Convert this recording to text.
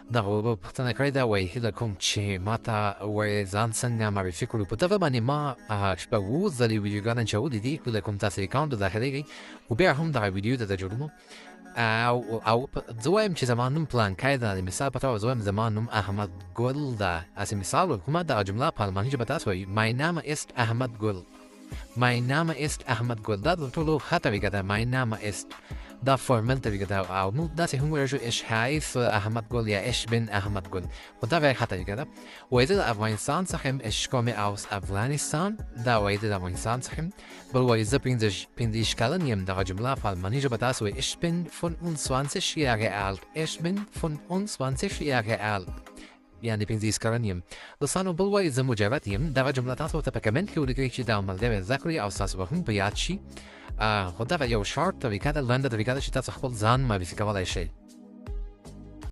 دغه ورور پوښتنه کړې ده، وایي هیله کوم چې ما ته وایي ځان څنګه معرفي کړو. په دغه باندې ما شپږ ځلې ویډیوګانې چولې دي. هیله کوم تاسو اکاونټ ته داخلېږئ خو بیا هم دغه ویډیو درته جوړوم. او زه وایم چې زما نوم پلانکی ده، د مثال په توګه زه وایم زما نوم احمد ګل ده، هسې مثال ورکوم. دغه جمله په الماني ژبه تاسو وایي mein Name ist Ahmad Gul، mein Name ist Ahmad Gul. دا تر ټولو ښه طریقه ده، mein Name ist دا formal طریقه ده. او موږ داسې هم ویلی شو ich heiße Ahmad Gul یا ich bin Ahmad Gul، خو دا غیر ښه طریقه ده. وایي زه د افغانستان څخه یم، ich komme aus Afghanistan، دا وایي زه د افغانستان څخه یم. بل وایي زه 25 کلن یم، دغه جمله په الماني ژبه تاسو وایي ich bin 25 Jahre alt، ich bin 25 Jahre alt، یعنې 25 کلن یم. دوستانو بل وایي زه مجرد یم، دغه جمله تاسو ورته په کمنټ کې ولیکئ چې دا ملګری زده کړئ او ستاسو به هم په یاد شي. خو دغه یو شارټ طریقه ده، لنډه طریقه ده چې تاسو خپل ځان معرفي کولی شئ.